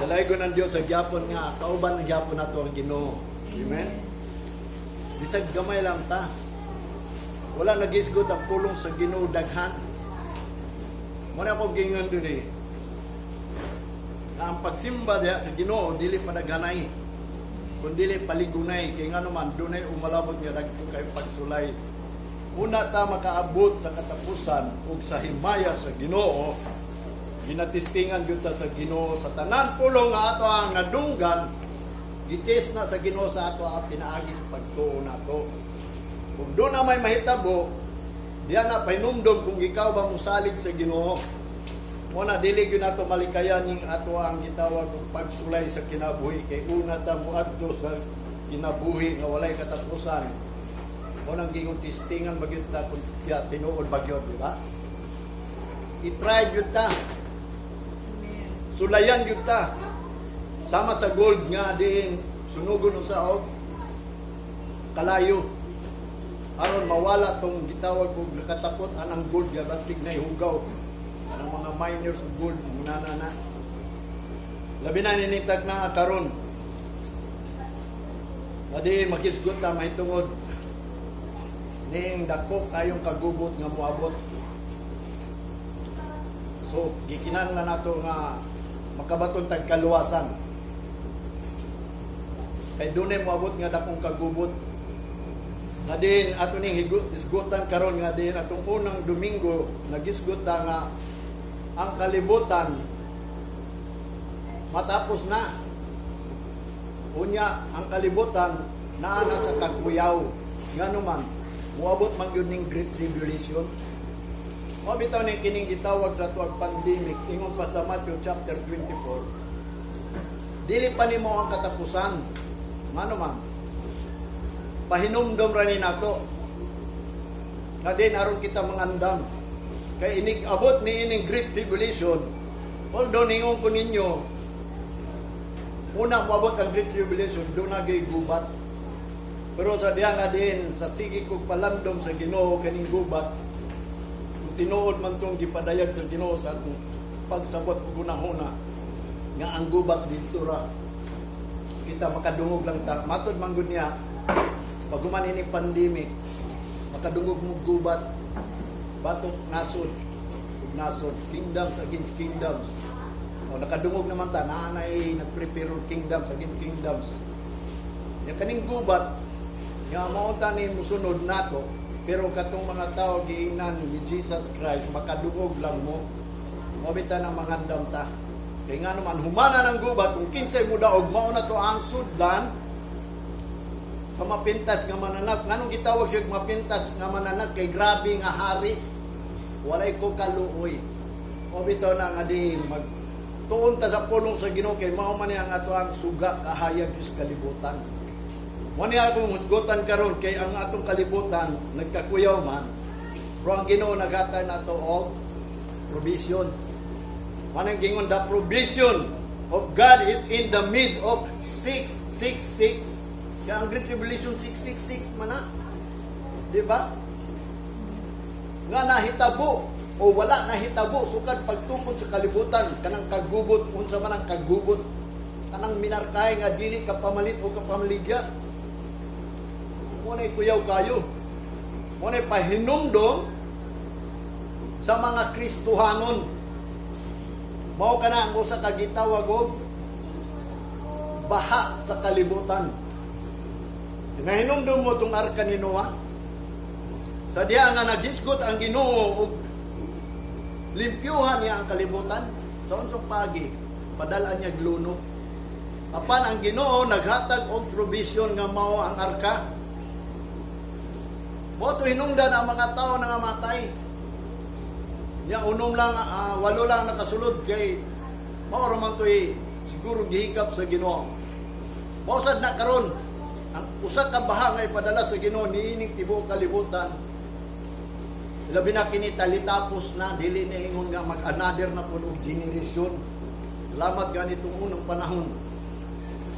Dalaygon ang Dios sa gyapon nga kauban ng gyapon nato ang Ginoo. Amen. Bisag gamay lang ta. Wala nagisgot ang pulong sa Ginoo daghan. Mao na ako gingon diri na ang pagsimba diha sa Ginoo dili padaghanay kun dili paligunay, kay ngano man dunay umalabot nga dagko kay pagsulay. Una ta makaabot sa katapusan ug sa himaya sa Ginoo, ginatestingan gyud ta sa Ginoo sa tanan pulong nga ato ang nadunggan. Gitest na sa Ginoo sa ato ang pinaagi sa pagtuo nato. Kung doon na may mahitabo diya na pahinumdom kung ikaw ba musalig sa Ginoo. Mo na dili gyud nato malikayan ning ato ang gitawag og pagsulay sa kinabuhi, kay una ta moadto sa kinabuhi nga walay katapusan. Mo nang gingon, testingan ba gyud ta kung kaya tinuod ba gyud, di ba? I-try gyud ta. Amen. Sulayan gyud ta. Sama sa gold nga diin sunugon usa og kalayo aron mawala tong gitawag og nakatapot anang gold nga basig na hugaw. Ang mga miners of gold muna na na. Labi na ninitag na karon. Adi makisgot ta mahitungod ning dako kayong kagubot nga moabot. So, gikinahanglan nato nga makabaton tag kaluwasan. Kay dunay moabot nga dakong kagubot. Nga din ato ning hisgutan karon nga din atong unang Domingo nagisgot ta nga ang kalibutan matapos na. Unya ang kalibutan naa na sa kagkuyaw. Ngano man moabot man gyud ning Great Tribulation. Mao bitaw ni kining gitawag sa tuag pandemic, ingon pa sa Matthew chapter 24. Dili pa nimo ang katapusan. Ngano man pahinumdom ra ni nato. Nga din aron kita mangandam. Kay inig abot ni ining Great Tribulation, although ningon ko ninyo, una moabot ang Great Tribulation, doon na gubat. Pero sa diha nga din, sa sige kog palandom sa Ginoo kaning gubat, kung tinuod man tong gipadayag sa Ginoo sa akong pagsabot ug hunahuna, nga ang gubat dito ra. Kita makadungog lang ta. Matod man gud niya, pag human ini pandemic, makadungog mo gubat, batok nasod, ug nasod, kingdoms against kingdoms. O nakadungog naman ta, naa nay nagprepare og kingdoms against kingdoms. Yang kaning gubat, nga mao ta ni musunod nato, pero katong mga tao giingnan ni Jesus Christ, makadungog lang mo. Mao bitaw nang mangandam ta. Kay nga naman, humana ng gubat, kung kinsay mo daog, mao na to ang sudlan sa mapintas nga mananap. Nganong gitawag siya mapintas nga mananap? Kay grabe nga hari. Walay ko kaluoy. O bitaw na nga di mag tuon ta sa pulong sa Ginoo kay mao man ni ang ato ang suga kahayag sa kalibutan. Mo ni akong husgotan karon kay ang atong kalibutan nagkakuyaw man. Pero ang Ginoo naghatag nato og provision. Manang gingon, the provision of God is in the midst of 666. Kaya ang Great Tribulation 666 man na. Di ba? Nga nahitabo o wala nahitabo sukad pagtukod sa kalibutan, kanang kagubot, unsa man ang kagubot, kanang minarkay nga dili ka pamalit o kapamaligya. Mo na kuyaw kayo. Mo na pahinumdom sa mga Kristohanon. Mao kana ang usa ka gitawag og baha sa kalibutan. Nahinumdum mo tong arka ni Noah? Sa diha nga nagisgot ang Ginoo og limpyuhan niya ang kalibutan sa unsang pagi, padalaan niya luno. Apan ang Ginoo naghatag og provision nga mao ang arka. Mao to hinungdan ang mga tao na nga matay. Nya unom lang, walo lang nakasulod kay mao ra man to'y siguro gihikap sa Ginoo. Mao sad na karon ang usa ka baha nga ipadala sa Ginoo niining tibuok kalibutan. Labi na kini talitapos na, dili na ingon nga mag-another na puno og generasyon. Salamat ganitong unang panahon.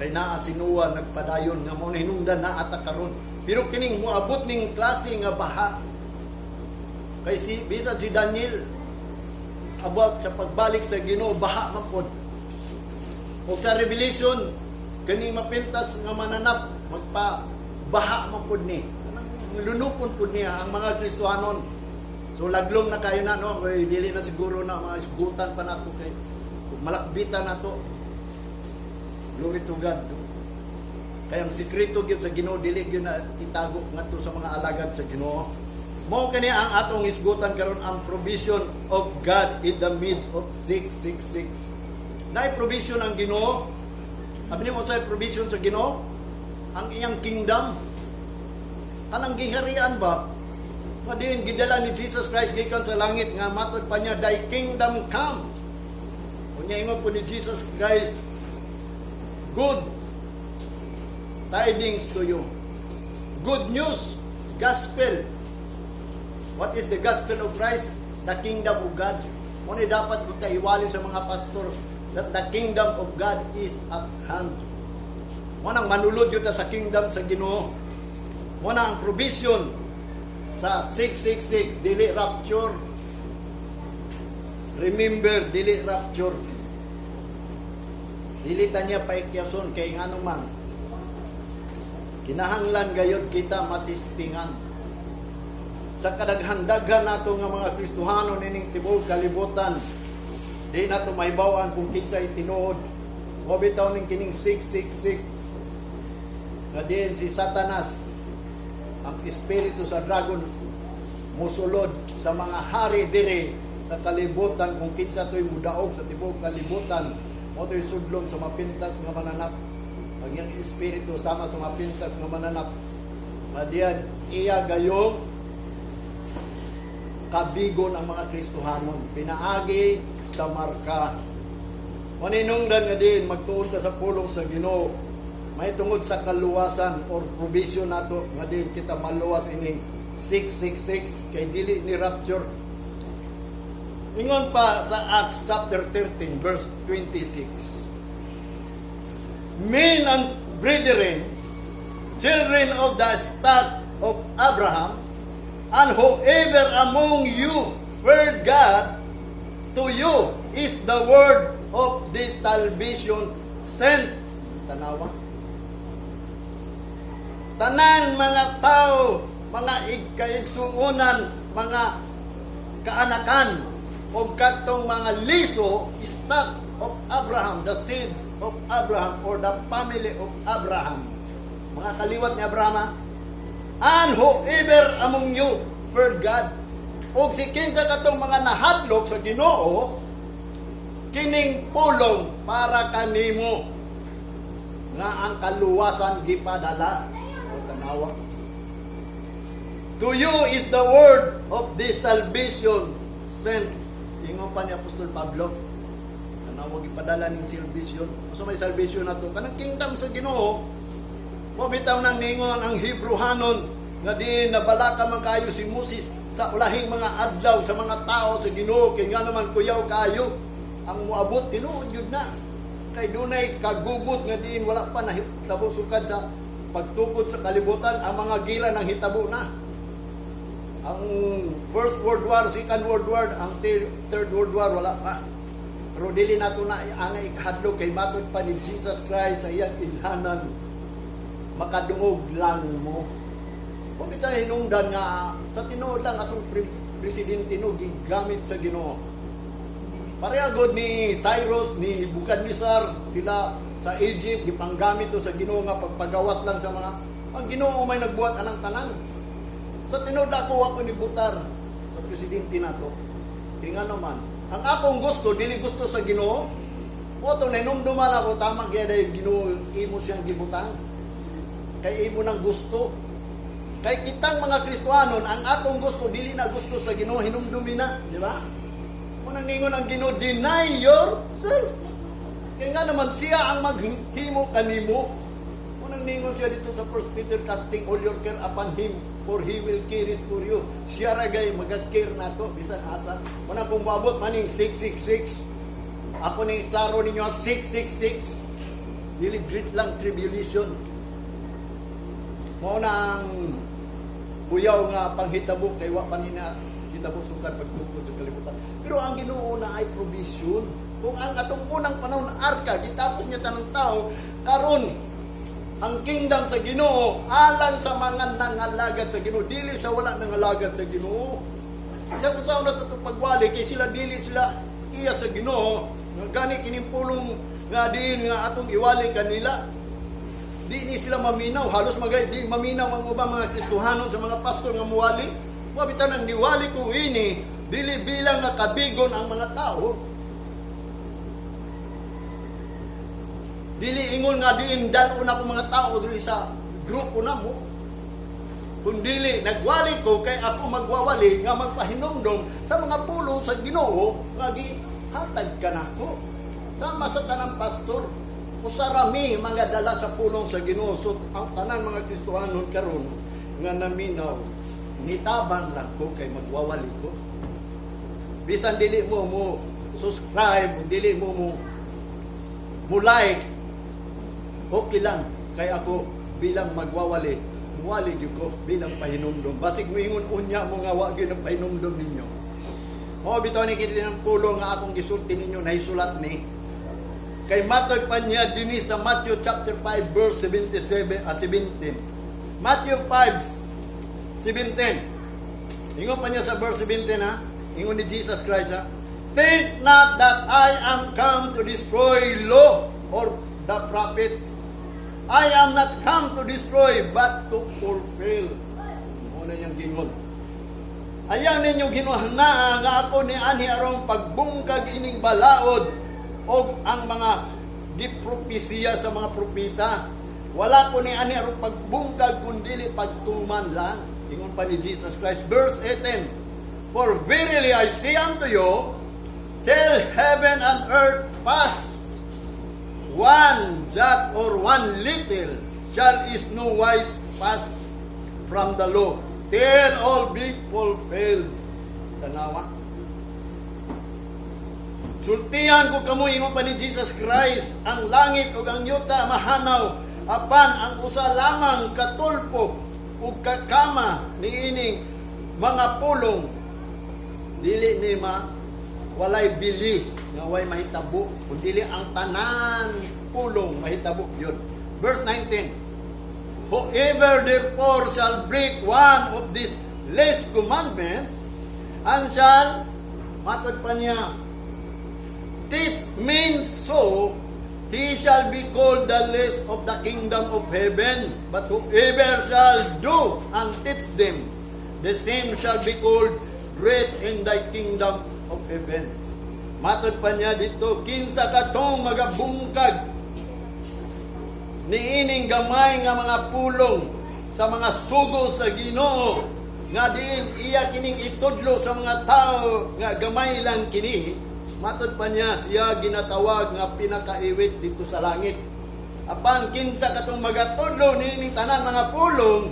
Kay naa si Noah nagpadayon nga mao na hinungdan na ata karon. Pero kining moabot ning klase nga baha kay si bisan si Daniel about sa pagbalik sa Ginoo, baha man pod. O sa Revelation, kani mapintas nga mananap, magpa baha man pud ni. Kanang lunupon pud niya ang mga Kristohanon. So laglom na kayo na, no, kay dili na siguro na mga isgutan pa nato kay malakbitan nato. Glory to God. Kaya ang sikreto gyud sa Ginoo, dili gyud na itago ngadto sa mga alagad sa Ginoo. Mao kani ang atong isgutan karon, ang provision of God in the midst of 666. Naay provision ang Ginoo. Abi nimo sa provision sa Ginoo? Ang iyang kingdom. Kanang giharian ba? Nga diin gidala ni Jesus Christ gikan sa langit nga matod pa niya, "Thy kingdom come." Unya ingon po ni Jesus Christ, "Good tidings to you." Good news, gospel. What is the gospel of Christ? The kingdom of God. Muna dapat kita iwali sa mga pastor that the kingdom of God is at hand. Mo nang manulod yun ta sa kingdom sa Ginoo. Mo na ang provision sa 666, dili rapture. Remember, dili rapture. Dili ta niya paikyason kay ngano man kinahanglan gayod kita matistingan sa kadaghan-daghan nato nga mga Kristohano nining tibuok kalibutan. Di nato mahibaw-an kung kinsay tinuod. Mo bitaw ning kining 666 nga diin si Satanas, ang espiritu sa dragon, musulod sa mga hari diri sa kalibutan. Kung kinsa to'y mudaog sa tibuok kalibutan, mo to'y sudlon sa mapintas nga mananap. Ang iyang espiritu sama sa mapintas nga mananap nga diyan iya gayong kabigon ang mga Kristohanon pinaagi sa marka. Maninungdan nga diin magtuon ta sa pulong sa Ginoo may tungod sa kaluwasan or provision nato nga diin kita maluwas ining 666 kay dili ni rapture. Ingon pa sa Acts chapter 13 verse 26, "Men and brethren, children of the stock of Abraham, and whoever among you fear God, to you is the word of this salvation sent." Tanawa. Tanan mga tao, mga igkaigsuunan, mga kaanakan, o katong mga liso, stock of Abraham, the seeds of Abraham or the family of Abraham. Mga kaliwat ni Abraham, ha? And whoever among you fear God. Og si kinsa katong mga nahadlok sa Ginoo, kining pulong para kanimo nga ang kaluwasan gipadala. O tanawa. To you is the word of this salvation sent. Ingon pa ni Apostol Pablo. Tanawa, gipadala ning salvation. So may salvation na to. Kanang kingdom sa Ginoo. Mo bitaw nang ningon ang Hebrehanon nga di nabalaka man kayo si Moses sa ulahing mga adlaw sa mga tao sa Ginoo kay nga naman kuyaw kayo ang moabot. Tinuod yun na kay dunay kagugot nga diin wala pa nahitabo sukad sa pagtukod sa kalibutan. Ang mga gira nang hitabo na, ang First World War, Second World War, ang Third World War wala pa. Pero dili nato na ang ikahadlok kay matod pa ni Jesus Christ sa iyang ilhanan, makadungog lang mo. Kung ito hinungdan nga sa tinuod lang atong presidente, no, gigamit sa Ginoo. Pareha god ni Cyrus, ni Nebuchadnezzar, sila sa Egypt, gipanggamit to sa Ginoo nga pagpagawas lang sa mga ang Ginoo may nagbuhat anang tanan. Sa tinuod ako, ako ni butar sa presidente nato. Kaya nga naman, ang akong gusto dili gusto sa Ginoo. Mo to nahinumduman ako, tama gyud ay Ginoo imo siyang gibutang. Kay imo nang gusto. Kay kitang mga Kristohanon, ang atong gusto dili na gusto sa Ginoo, hinumdumi na, di ba? Kung nang ningon ang Ginoo, "Deny yourself." Kaya nga naman siya ang maghimo kanimo. Kung nang ningon siya dito sa 1 Peter, "Casting all your care upon Him, for He will care it for you." Siya ra gay mag-care nato bisan asa. Kung nang kung moabot maning 666, ako ning klaro ninyo ang 666, dili great lang tribulation. Mao na ang buyaw nga panghitabo kay wa pa ni na hitabo sukad pagtukod sa kalibutan. Pero ang Ginoo na ay provision. Kung ang atong unang panahon arka, gitapos niya tanang tao, karon ang kingdom sa Ginoo alang sa mga nangalagad sa Ginoo, dili sa wala nangalagad sa Ginoo. Sa kung saan nato pagwali kay sila, dili sila iya sa Ginoo, nga gani kining pulong nga diin nga atong iwali kanila. Di ni sila maminaw, halos magay di maminaw ang ubang mga Kristohanon sa mga pastor nga muwali. Wa bitan ang niwali ko ini, dili bilang nga kabigon ang mga tao. Dili ingon nga diin dal-on ako mga tao dili sa grupo namo. Kung dili nagwali ko kay ako magwawali nga magpahinumdom sa mga pulong sa Ginoo nga gihatag kanako. Sama sa tanang pastor, usarami mga dala sa pulong sa Ginoo. So ang tanan mga Kristohanon karon nga naminaw, nitaban lang ko kay magwawali ko. Bisan dili mo mo subscribe, dili mo mo mo like, okay lang kay ako bilang magwawali, muwali gyud ko bilang pahinumdom. Basig moingon unya mo nga wa gyud ang pahinumdom ninyo. Mao bitaw ni kini ng pulong nga akong gisulti ninyo, nahisulat ni. Kay matoy pa niya dinhi sa Matthew chapter 5 verse 77 a 17. Matthew 5:17. Ingon pa niya sa verse 17, ha. Ingon ni Jesus Christ, ha. "Think not that I am come to destroy law or the prophets. I am not come to destroy but to fulfill." Mao na niyang gingon. "Ayaw ninyo ginuhanaa nga ako ni anhi aron pagbungkag ining balaod og ang mga gipropesiya sa mga propeta. Wala ko ni ani aron pagbungkag kundi pagtuman lang." Ingon pa ni Jesus Christ, verse 18. "For verily I say unto you, till heaven and earth pass, one jot or one little shall in no wise pass from the law, till all be fulfilled." Tanawa. "Sultihan ko kamo," ingon pa ni Jesus Christ, "ang langit ug ang yuta mahanaw, apan ang usa lamang katulpo ug kakama niining mga pulong dili ni ma walay bili nga way mahitabo, kun dili ang tanan pulong mahitabo yun." Verse 19. "Whoever therefore shall break one of these least commandments and shall," matod pa niya, "teach men so, he shall be called the least of the kingdom of heaven. But whoever shall do and teach them, the same shall be called great in the kingdom of heaven." Matod pa niya dito, "Kinsa katong magabungkag niining gamay nga mga pulong sa mga sugo sa Ginoo nga diin iya kining itudlo sa mga tao nga gamay lang kini," matod pa niya, "siya ginatawag nga pinakaiwit dito sa langit. Apan kinsa katong magatudlo niining tanan mga pulong,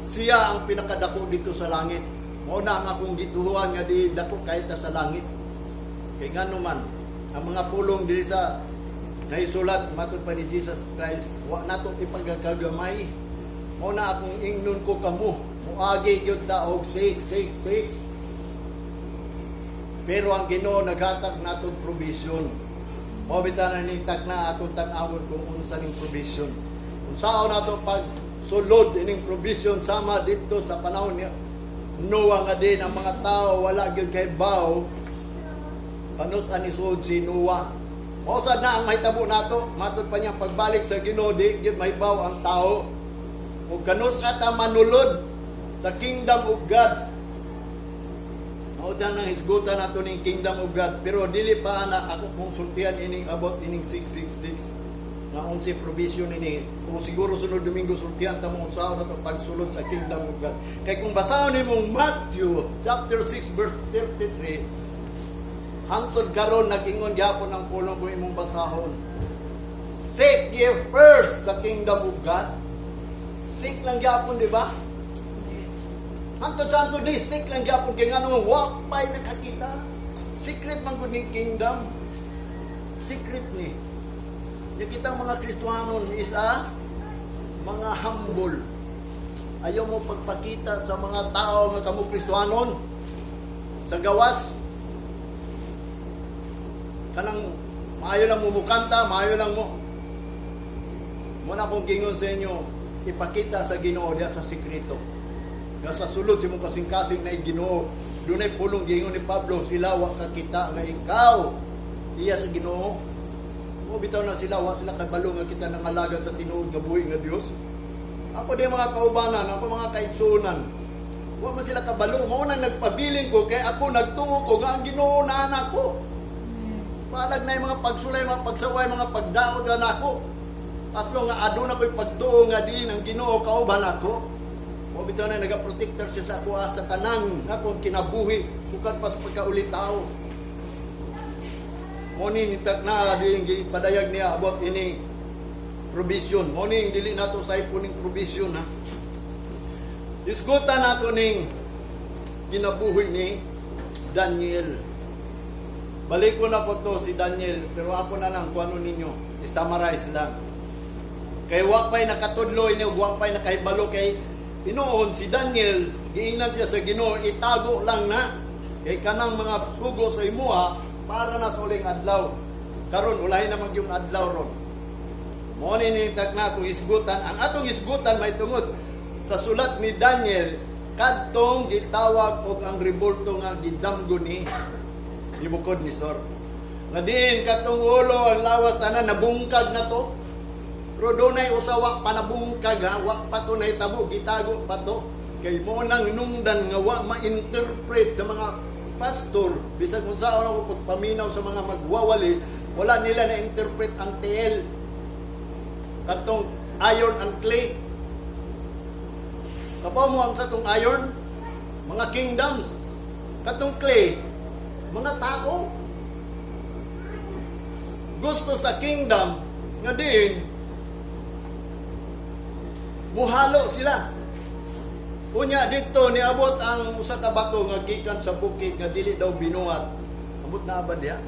siya ang pinakadako dito sa langit." Mao na ang akong gituhuan nga di dako kahit sa langit. Kay ngano man, ang mga pulong diri sa naisulat, matod pa ni Jesus Christ, wa nato ipagkagamay. Mao na akong ingnon ko kamo, muagi gyud ta og 666. Pero ang Ginoo naghatag natong provision. Mao bitaw na ning takna atong tan-awon kung unsa ning provision. Unsaon nato pag sulod ining provision sama dito sa panahon ni Noah nga din ang mga tao wala gyud kahibaw kanus ani suod si Noah. Mao sad na ang mahitabo nato, matod pa niya, pagbalik sa Ginoo, di gyud mahibaw ang tao ug kanus ata manulod sa kingdom of God. Mao dan ang hisgutan nato ning kingdom of God, pero dili pa ana ako kung sultihan ining about ining 666 nga unsay provision ini. Kung siguro sunod Domingo sultihan ta mo unsaon nato pagsulod sa kingdom of God. Kay kung basahon nimong Matthew chapter 6 verse 33, hangtod karon nag-ingon gyapon ang pulong kung imong basahon. "Seek ye first the kingdom of God." Seek lang gyapon, di ba? Yes. Hangtod sa hangtod ni seek lang gyapon kay ngano wa pa'y nakakita. Secret man gud ning kingdom. Secret ni. Yung kitang mga Kristohanon is a mga humble. Ayaw mo pagpakita sa mga tao nga kamo Kristohanon sa gawas. Kanang maayo lang mo mukanta, maayo lang mo. Mao na akong giingon sa inyo, ipakita sa Ginoo diha sa sekreto. Nga sa sulod sa imong kasing-kasing na Ginoo, dunay pulong giingon ni Pablo, sila wa kakita nga ikaw iya sa Ginoo. Mo bitaw na sila, wa sila kabalo nga kita nangalagad sa tinuod nga buhi nga Dios. Ako di mga kaubanan, ako mga kaigsuonan. Wa man sila kabalo, mao nang nagpabilin ko kay ako nagtuo ko nga ang Ginoo naa nako. Palag na yung mga pagsulay, mga pagsaway, mga pagdaot nga nako. As long nga aduna ko'y pagtuo nga diin ang Ginoo kauban ako. Mo bitaw na nagaprotektor siya sa ako sa tanang akong kinabuhi sukad pa sa pagkaulitaw. Mo ni nitak na diin gipadayag niya about ini provision. Mo ni dili nato saypon ning provision, ha. Isgutan nato ning kinabuhi ni Daniel. Balik ko na ko to si Daniel, pero ako na lang kung ano ninyo, i-summarize lang. Kay wa pa'y nakatudlo ini ug wa pa'y nakahibalo kay hinuon si Daniel, giingnan siya sa Ginoo, itago lang na kay kanang mga sugo sa imuha para na sa uling adlaw. Karon ulahin na yung adlaw ron. Mo ni ni na atong isgutan. Ang atong isgutan may tungod sa sulat ni Daniel kadtong gitawag og ang rebulto nga gidamgo ni Nebuchadnezzar. Nga diin katong ulo, ang lawas, tanan nabungkag na to. Pero dunay usa wa pa nabungkag, ha, wa pa to nahitabo, gitago pa to. Kay mo nang nungdan nga wa ma-interpret sa mga pastor, bisag unsaon ako pagpaminaw sa mga magwawali, wala nila na-interpret ang TL. Katong iron and clay. Kabaw mo ang sa tong iron, mga kingdoms. Katong clay, mga tao. Gusto sa kingdom nga diin muhalo sila. Unya dito niabot ang usa ka bato nga gikan sa bukid nga dili daw binuhat. Amot na ba diha?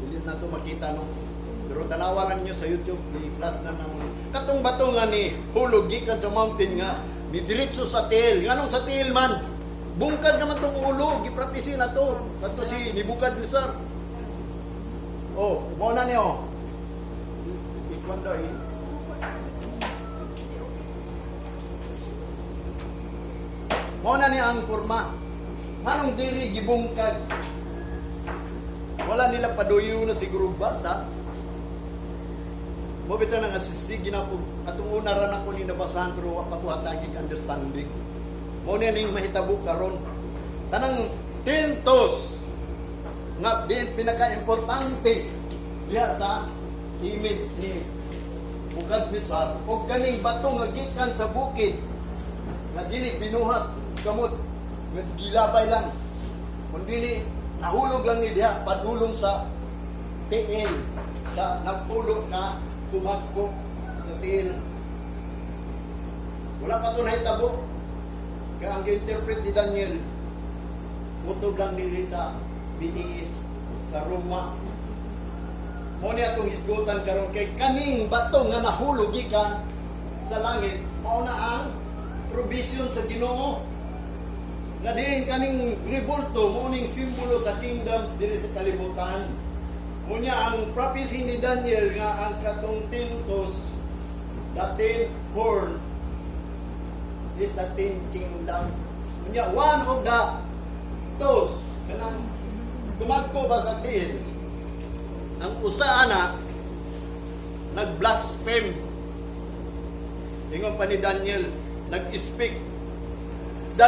Dili na to makita, no. Pero tanawa lang niyo sa YouTube, i-plus na nang katong bato nga ni hulog gikan sa mountain nga ni diretso sa tiil. Nganong sa tiil man? Bungkag naman tong ulo, gipratisi na to. Kadto si Nebuchadnezzar. Oh, mao na niyo. Ikuan daw eh. Mao na niya ang porma. Nganong diri gibungkag? Wala nila paduyo na siguro basa. Mo bitaw na nga sige na ko atong una ra nako ni nabasahan pero wa pa ko hatagig understanding. Mo niya ning mahitabo karon. Kanang 10 toes nga din pinaka-importante diha sa image ni Nebuchadnezzar og kaning bato nga gikan sa bukid nga dili binuhat gamot nga gilabay lang kun dili nahulog lang ni diha padulong sa tiil sa nagpulo na kumagko sa tiil. Wala pa to nahitabo kaya ang interpret ni Daniel utob lang diri sa BTS sa Roma. Mo ni atong hisgutan karon kay kaning bato nga nahulog gikan sa langit mao na ang provision sa Ginoo. Nga diin kaning rebulto mo ning simbolo sa kingdoms diri sa kalibutan. Unya ang prophecy ni Daniel nga ang katong 10 toes, the 10 horn is the 10 kingdom. Unya one of the toes kanang kumagko ba sa tiil, ang usa ana nag-blaspheme. Ingon pa ni Daniel, nag-speak